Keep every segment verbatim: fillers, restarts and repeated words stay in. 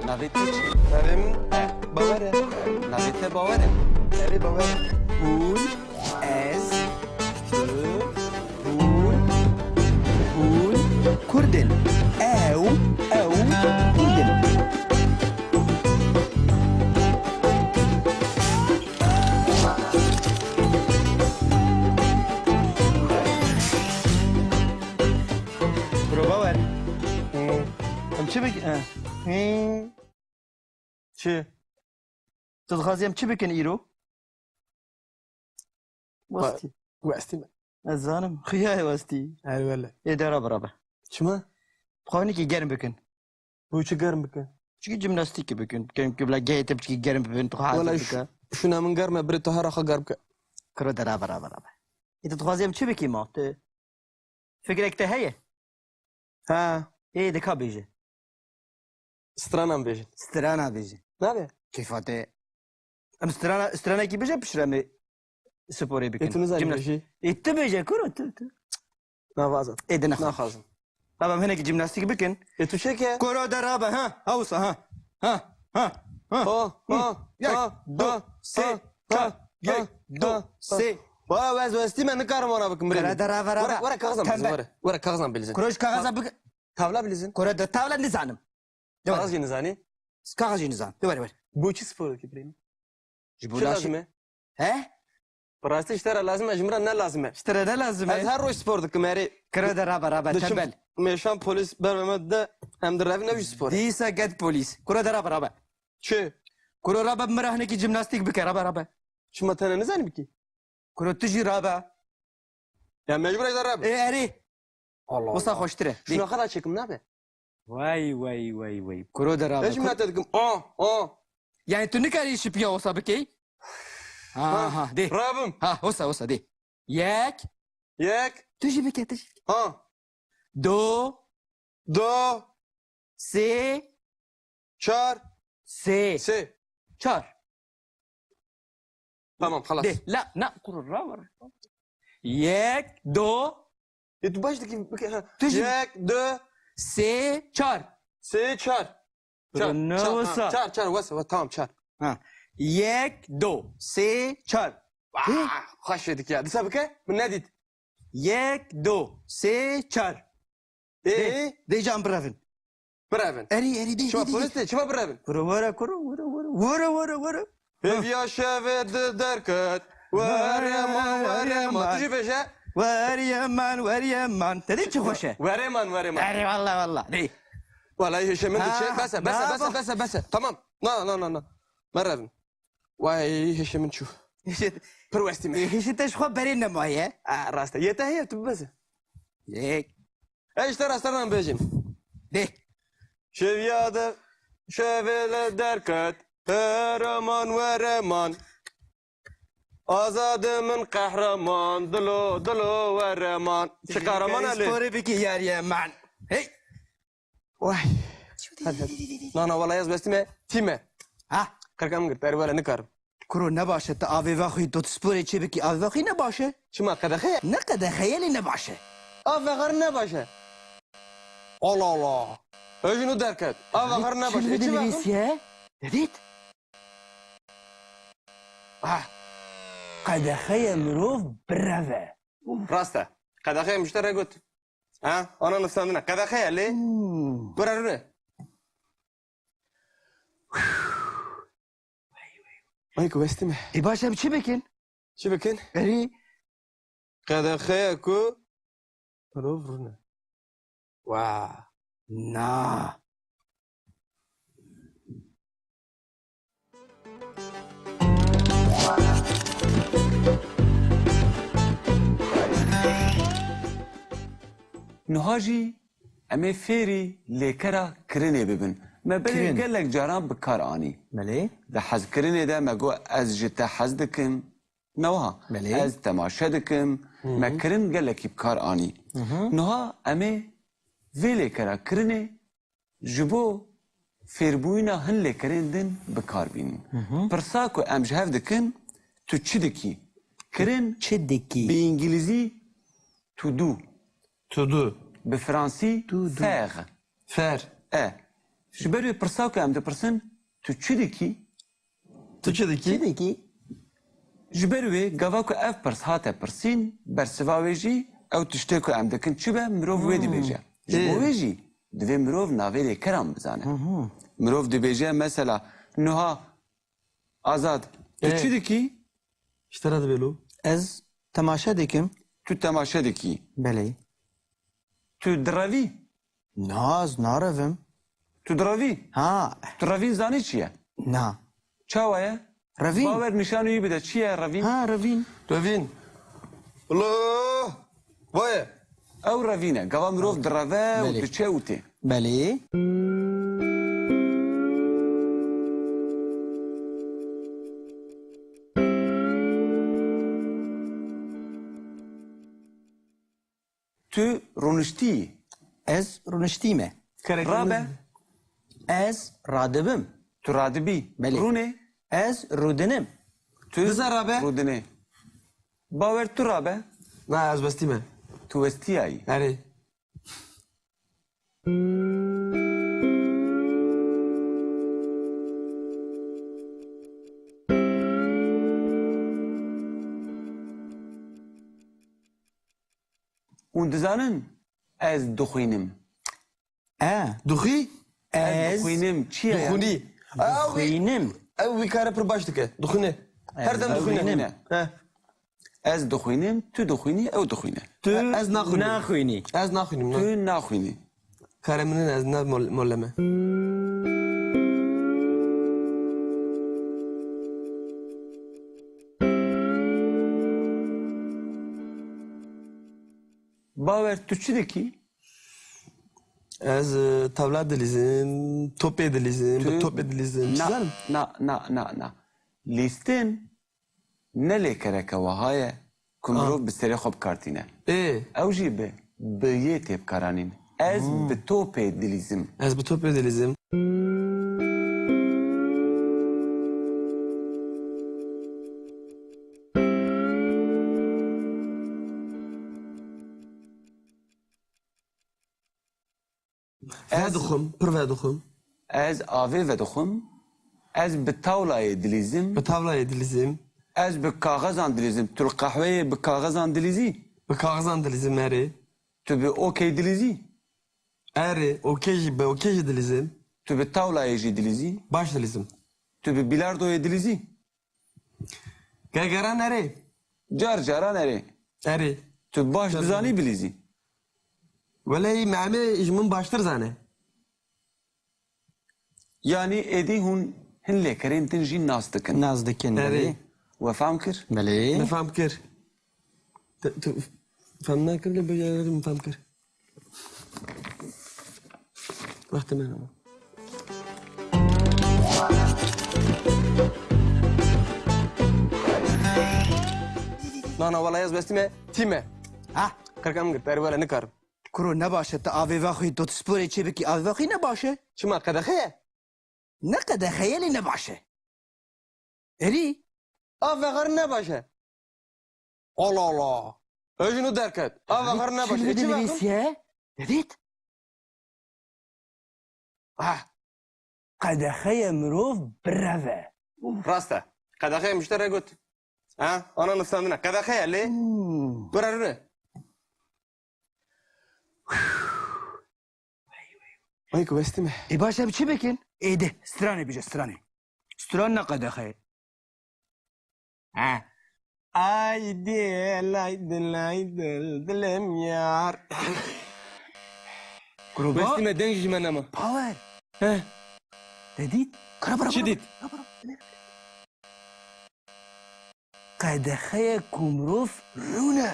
Navê te çi? Navê min Bawer e. Navê te Bawer e? Erê, Bawer e. Hûn, ez, tu, hûn, hûn Kurd in. Ew, ew Kurd in. Bro Bawer. Hmm. Em çi bik-, eh. Hmm. Çi? Tu dixwazî em çi bikin îro? Westî. Westî me. Ez zanim. Xuya ye westî. Her wele. Ê de rabe rabe. Çima? Dixwazin ki germ bikin. Bu çi germ bikin? Çikî jimnastîkî bikin. Kemkî bila gehê te piçkî germ bibin, tu hazir Wala bike. Ş-, şûna min germ e, birê tu her axa germ ke. Kuro de rabe, rabe, rabe. Ê, tu dixwazî em çi bikî ma? Tu fikrek te heye? Ha. Ê, de ka bêje. Stranan bêjin. Strana bêje. Nabe? Kêfa te. Em strana, stranekî bêje piştre em ê sporê bikin. Ê, tu nizanî Jimnast-, bêjî? Ê, tu bêje, kuro, tu, tu. Navaza. Ê, de nexwe. Naxwazim. Baba, em hinekî jimnastîk bikin. Ê, tu çêke? Kuro de rabe, ha? Ha, wisa, ha. Ha, ha, ha. Ha, ha, ha, ha, ha, ha. Yek, du, sê, çar. Yek, du, sê. Wa, ez westî me, nikarim wana bikim, birê min. Kuro de rabe, rabe. Were, were kaxizan bilizin, were. Were kaxizan bilizin. Kuro ji kaxiza bik- Tavla bilizin. Kuro de tavla nizanim. De were. Kaxizî nizanî? Kaxizî nizan. De were, were. Bu çi spor dikî, birê min? Ji bo Çi laşê- lazim e? He? Bi rastî ji te re lazim e, ji min re ne lazim e. Ji te re ne lazim e? Ez her roj spor dikim, erê. Kuro de rabe, rabe, diçim tembel. Mêşan polîs ber me dide, em direvin, ev jî spor e. Dîsa get polîs. Kuro de rabe, rabe. Çi? Kuro rabe, min re hinekî jimnastîk bike, rabe, rabe. Çima te ne nizanî bikî? Kuro tu jî rabe. Ya mecbur ez rabe. Ê, erê. Allah Wisa Allah. Xweştir e. Şuna xwe da çêkim nabe. Wey, wey, wey, wey. Kuro de rabe. Ez jî Kur- me te dikim. A, a. Yani tu nikarî şipiya wisa bikey? Ha, ha, dê. Rabim. Ha, wisa, wisa, dê. Yek. Yek. Tu jî bike, tu jî. Ha. Do. Do. Sê. Çar. Sê. Sê. Çar. Tamam, xelas. De, la, na, kuro, ra, ra. Yek, do. E, tu baş dikî, bike, ha. Tu jî. Yek, du. Sê, çar. Sê, çar. Çar, çar, ha, çar, çar, wes, wes, tamam, çar. Ha. Yek, do, sê, çar. Wah, xweş dikî ya. Disa bike, min nedît. Yek, do, sê, çar. Ê? Dê, dê can birevin. Birevin. Erî, erî, dê, Çima dê, dê, polis dê. Tê? Çima birevin? Kuro, were, kuro, were, were. Were, were, were. Hêviya şevê di derket. Were man, were man. Tu jî bêje. Were man, were man. Te dî çi xweş e? Were man, were man. Erê, wallah, wallah. Dê. Wallahî hişê min diçe. Ha, bes e, bes e, bes e, baba. Bes e, bes e. Tamam. Na, na, na, na. Merevin. Way, hişê min çû. Hişê- Pir westî me. Hişê te ji xwe berê nemaye. A, rast e. Yê te heye, tu bibeze. Yek. Ez ji te re stranan bêjim. Dê. Şeviya de, şevê li derket, hereman wereman. Azadê min qehreman, dilo, dilo wereman. Çi qehreman e lê? Sporê bikî yariyê man. Hey. Way. Hadi, hadi. Na, na, wala ez bestime. Tîme. Ha? Qirka min girt, erê wele nikarim. Kuro ne baş e, tu avê vexwî, tu sporê çê bikî, avê vexwî ne baş e. Çima, qedexe ye? Ne qedexe ye, lê ne baş e. Av vexwar ne baş e. Allah Allah. Ejin û derket. Av vexwar ne baş e. Çi vexwin? Dedit. Ah. Qedexe ye mirov bireve. Rast e. Qedexe ye, mişte re got. Ha? Ana nivsandine. Qedexe ye lê. Hmm. Bira rûne. Ay ku westime. Ê baş em çi bikin? Çi bikin? Erî. Qedexe ye ku mirov rûne. Wa. Na. Niha jî em ê fêrî lêkera kirinê bibin. Me berê Kirin. Gelek caran bi kar anî. Belê. Di hezkirinê de me got, ez ji te hez dikim. Ne wiha? Belê. Ez temaşe dikim. Hı hı. Me kirin gelekî bi kar anî. Hı hı. Niha em ê vê lêkera kirinê ji bo fêrbûyîna hin lêkerên din bi kar bînin. Hı hı. Pirsa ku em ji hev dikin, tu çi dikî? Kirin çi dikî? Bi îngilîzî to do. To do. Bi fransî to do. Faire. Faire. E. Ji ber wê pirsa ku em dipirsin, tu çi dikî? Tu çi dikî? Çi dikî? Ji ber wê gava ku ev pirs hate pirsîn, bersiva wê jî ew tiştê ku em dikin çi be, mirov wê Hmm. dibêje. Ji bo Ê. wê jî divê mirov navê lêkeran bizane. Hı hı. Mirov dibêje, mesela, niha Azad, tu Ê. çi dikî? Ji te re dibe lo. Ez temaşe dikim. Tu temaşe dikî. Belê. Tu direvî? Na, ez narevim. Tu direvî? Ha. Tu revîn zanî çi ye? Na. Çawa ye? Revîn. Bawer nîşanî wî bide. Çi ye revîn? Ha, revîn. Revîn. Lo. Vaye. Ew revîn e. Gava mirov direve û Belê. diçe û tê. Belê. Tu rûniştî yî. Ez rûniştî me. Kereke Rabe. min. Ez radibim. Tu radibî. Belê. Rûnê. Ez rûdinim. Tu Bize rabe. rûdinê. Bawer, tu rabe. Na, ez westî me. Tu westiyayî. Erê. Hûn dizanin ez dixwînim. E. Dixwî? Ez Ez dixwînim. Çi ye yani? Dixwînî. Ew wî, Dixwînim. ew wî kare pir baş dike. Dixwîne. Her dem Ez dixwîne. dixwînim. He. Ez dixwînim, tu dixwînî, ew dixwîne. Tu E, ez naxwînim. naxwînî. Ez naxwînim, na. Tu naxwînî. Kare min e, ez ne mol-, mole me. Bawer, tu çi dikî? Ez, e, tavla dilîzim, topê dilîzim, bi Tu topê dilîzim. Na, Çizanim? na, na, na, na. Lîstin ne lêkereke wiha ye ku Ah. mirov bi serê xwe bi kar tîne. Ê. Ew jî bi, bi yê tê bikaranîn. Ez Hmm. bi topê dilîzim. Ez bi topê dilîzim. Ez Vedixwim, pir vedixwim. Ez avê vedixwim. Ez bi tawlayê dilîzim. Bi tawlayê dilîzim. Ez bi kaxezan dilîzim. Tu li qehweyê bi kaxezan dilîzî? Bi kaxezan dilîzim, erê. Tu bi okey dilîzî? Erê, okey jî, bi okey jî dilîzim. Tu bi tawlayê jî dilîzî? Baş dilîzim. Tu bi bilardoyê dilîzî? Gergeran erê. Car caran erê. Erê. Tu baş Car dizanî caran. bilîzî? Welehî me emê ji min baştir zane. Yanî êdî hûn hin lêkerên din jî nas dikin. Nas dikin, Erê. belê. We fam kir? Belê. Me fam kir. Tu, tu fam nakir lê bi min fam kir. Wextê me nama. Na, na, wela ez bestî me, tî me. Ha? Qirka min girt, erê wele nikarim. Kuro ne baş e, tu avê vexwî, tu sporê çê bikî, avê vexwî ne baş e. Çima qedexe ye? Ne qedexe ye lê ne baş e. Erî? Av vexwarin ne baş e. Allah Allah. Ew jî nû derket. Av vexwarin ne baş e. Çi vexwin? Dedît? Ah. Qedexeye mirov bireve. Rast e. Qedexeye miştere got. Ha? Ana nusandine. Qedexeye lê. Hmm. Bira rûne. Ay ku westî me. Ê baş em çi bikin? Ê de, stranê bije, stranê. Stran ne qedexe ye. Ha. Ay dil, ay dil, ay dil, dilim yar. Gruba. Westî me, deng ji me nema. Power. He. Te dît? Kara, kara, Çi kara, dît? Kara, kara. Qedexeyek ku mirov rûne.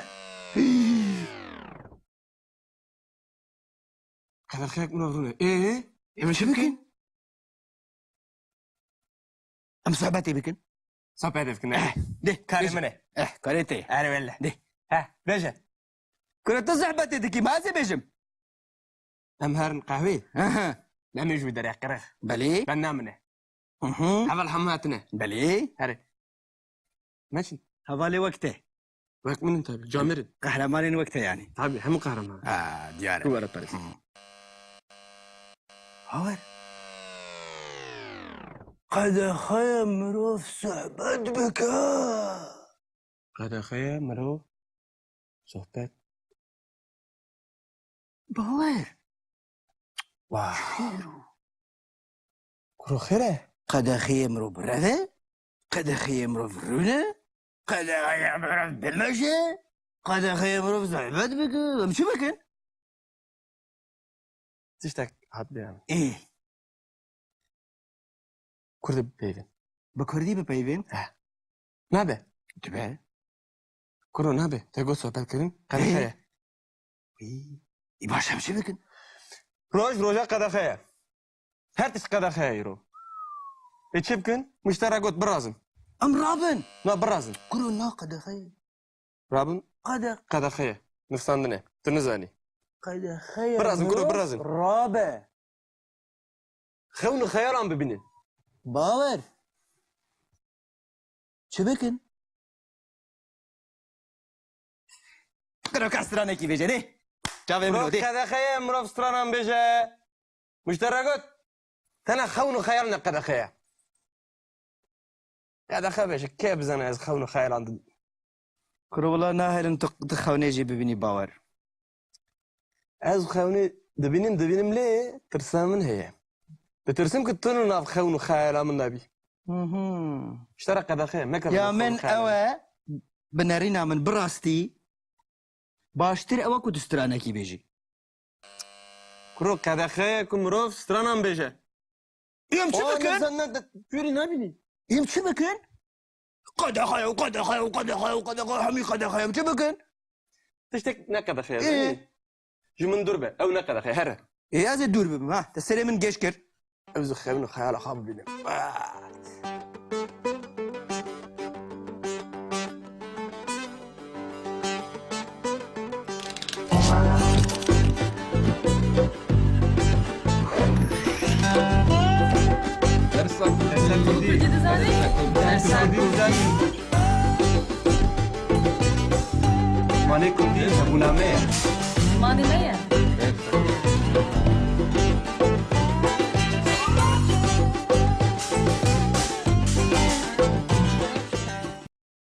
Qedexeyek mirov rûne. Ê? Em çi bikin? Em sohbetê bikin. Sohbetê bikin, ne? Eh, de, Karê bêje. min e. Eh, karê te. Erê wele. De. He, bêje. Kure tu sohbetê dikî, ma ez ê bêjim. Em herin qehwê. Aha. Em ê ji wî derê qirix. Belê. Ben namine. Hı hı. Heval hemû hatine. Belê. Herê. Meçin. Hevalê wek te. Wek min in tabi. Camêr in. Qehremanên wek te yani. Tabi, hemû qehreman. Ha, diyar e. Tu were perest. Hı. Hawer. Qedexeye mirov sohbet bike. Qedexeye mirov sohbet. Bawer. Wow. Çi xêr o? Kuro xêr e? Qedexeye mirov bi rev e? Qedexeye mirov rûne? Qedexeye mirov bimeşe? Qedexeye mirov sohbet bike? Em çi bikin? Tiştek hat bêne. Ê. Kurdî bipeyvin. Bi kurdî bipeyvin? He. Nabe. Dibe. Kuro nabe. Te got sohbet kirin. Qedexe ye. Ê. Ê baş em çi bikin? Roj roja qedexe ye. Her tişt qedexe ye îro. Ê çi bikin? Muştera got birazin. Em rabin. Na birazin. Kuro na qedexe ye. Rabin. Qede. Qedexe ye. Nivsandine. Tu nizanî. Qedexe ye. Birazin, kuro, mirov birazin. Rabe. Xewn û xeyalan bibînin. Bawer. Çi bikin? Kuro ka stranekî bêje, nê? Çavê min Mirov odê. Qedexe ye, mirov stranan bêje. Muştera got, tena xewn û xeyal ne qedexe ye. Qedexe bêje, kê bizane ez xewn û xeyalan di- Kuro wila naherin tu, tu xewnê jî bibînî Bawer. Ez xewnê dibînim, dibînim lê tirsa min heye. Ditirsim ku tu li nav xewn û xeyala min de bî. Mhm. Ji te re qedexe ye, meke Ya xewn û min xeyala ew min. E, bi nerîna min bi rastî baştir ew e ku tu stranekî bêjî. Kuro qedexe ye ku mirov stranan bêje. Em çi Aa, bikin? Ne, ne, ne, tu rî nabînî. Em çi bikin? Qedexe ye, qedexe ye, qedexe ye, qedexe ye, hemî qedexe ye. Em çi bikin? Tiştek ne qedexe ye, Ê. zanî? Ji min dûr be. Ew ne qedexe ye, here. Ê, ez ê dûr bibim, ha. Te serê min geş kir. Ew zî xewn û xeyala xwe bibîne. Dersa Kurdî. Kurdî dizanî? Dersa Kurdî. Zimanê Kurdî hebûna me ye. Zimanê me ye.